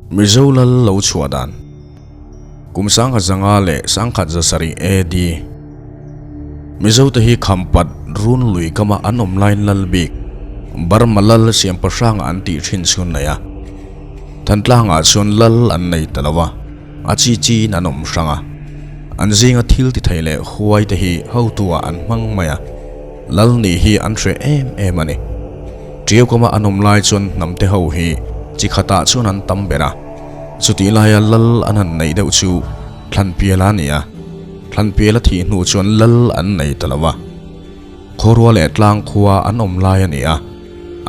Mizo lal lo chhuah dan. Kum 1500 leh 1107 AD. Mizo te hi Khampat run lui kama an awm laiin lal bik Burma lal Siampahranga an tih thin chhun nei a. Thantlangah chuan lal an nei ta lo a, a chi chiin an awm hrang a. An zinga thil ti thei leh huai te hi hotu-ah an hmang mai a, lal nih hi an hreh em em a ni. Ṭiau kama an awm lai chuan hnam te ho hi chi khatah chuan an tam ber a, chutih laia lal an han neih deuh chu Thlanpiala a ni a, Thlanpiala thih hnu chuan lal an nei ta lo a. Khawrua leh tlang khua an awm lai a ni a,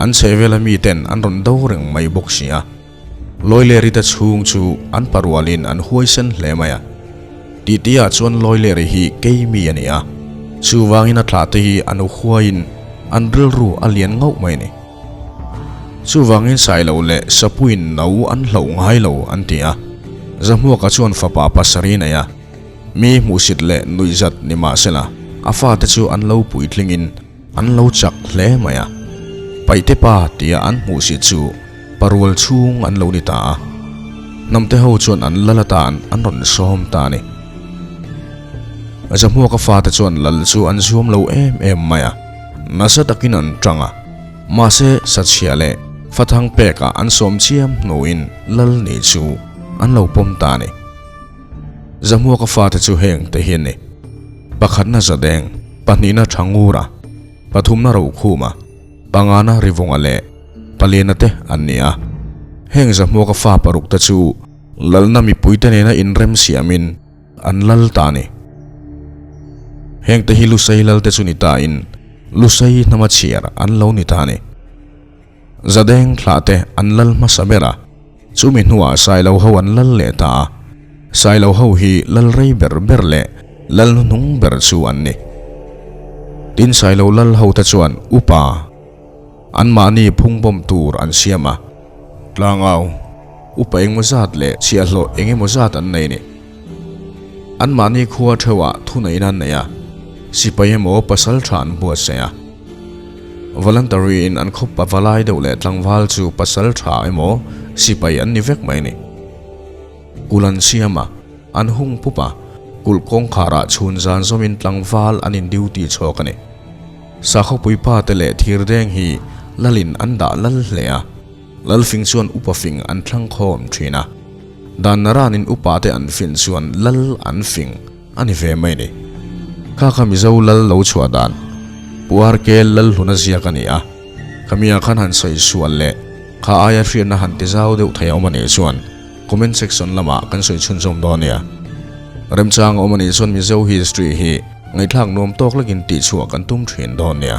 an chhehvela miten an rawn do reng mai bawk si a. Lawileri te chhung chu an parualin an huaisen hle mai a. Titi-ah chuan Lawileri hi keimi a ni a, chuvangin a thlah te hi an uhuaiin an rilru a lian ngauh mai a ni. Chuvangin Sailo leh Sapuiin no an hloh ngai lo an ti a. Zahmuaka chuan fapa pasarih a nei a, mi hmuhsit leh nuihzat ni mahsela a fate chu an lo puitlingin An lo chak hle mai a, Paihte pa tia an hmuh si chu parual chhung an lo ni ta a, hnamte ho chuan an lal atan an rawn sawm ta a ni. Zahmuaka fate chuan lal chu an zuam lo em em mai a, nasa takin an tang a, mahse sachhia leh fathang pekah an sawm chiam hnuin lal ni chu an lo pawm ta a ni. Zahmuaka fate chu heng te hi a ni. Pakhatna Zadeng, pahnihna Thangura, pathumna Rokhuma, pangana Rivunga leh Paliana te an ni a. Heng Zahmuaka fa paruk te chu lalna mipuite nena inrem siamin an lal ta a ni. Heng te hi Lusei lal te chu ni tain Lusei hnama chhiar an lo ni ta a ni. Zadeng thlah te an lal hmasa ber a, chumi hnuah Sailo ho an lal leh ta a, Sailo ho hi lal rei ber ber leh lal hnuhnung ber chu an ni. Tin Sailo lal ho te chuan upa anmahni phungbawm tur an siam a, tlangau upa engemaw zat leh chhiahhlawh engemaw zat an nei ni. Anmahni khua theuhah thuneihna an nei a, sipai emaw pasal tha an buatsaih a. Voluntary in an khawp pavalai deuh leh tlangval chu pasal tha emaw sipai an ni vek mai a ni. Kulh an siam a, an hung pup a, kulh kawngkharah chhun zan zawmin tlangval an in duty chhuak a ni. Sakhawpui pa te leh thirdeng hi lalin an dah lal hle a, lalfing chuan upa fing an thlang khawm thin a, dan naranin upa te an fin chuan lal an fing. A ni ve mai ni. Kha kha Mizo lal lo chhuah dan Pu RK Lalhluna ziak a ni a, khamia khan han sawi sual leh kha aia hriatna han ti zau deuh thei a awm a nih chuan comment section lamah kan sawi chhunzawm dawn nia. Remchang a awm a nih chuan Mizo history hi ngaihthlak nuam tawk lekin tihchhuah kan tum thin dawn nia.